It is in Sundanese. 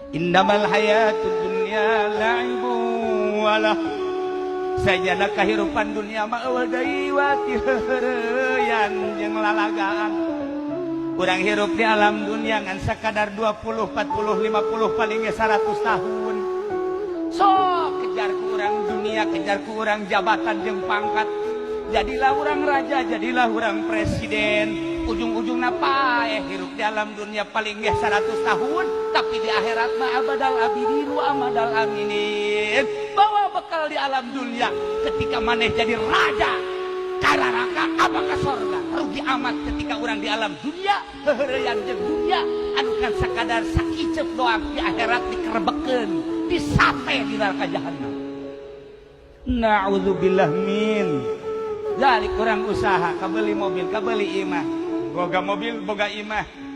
Innamal hayatud dunya la'ibun walah. Sajana kahirupan dunia mah euweuh deui wa ti heureyan jeung lalagaan. Urang hirup di alam dunia ngan sakadar 20, 40, 50, paling ge 100 tahun. Sok kejar ku urang dunia, kejar ku urang jabatan jeung pangkat. Jadilah urang raja, jadilah urang presiden. Ujung-ujungna paeh, hirup di alam dunia paling ge 100 tahun, tapi di akhirat mah abadal abidin wa amadal aminin. Bawa bekal di alam dunia ketika maneh jadi raja ka neraka apa ka sorga. Rugi amat ketika orang di alam dunia heureyan jeung dunia anu kan sakadar sakiceup doang, di akhirat dikerebekeun, disate di neraka jahanam. Na'udzubillah min dzalik. Kurang usaha kabeli mobil, kabeli imah, boga mobil, boga imah.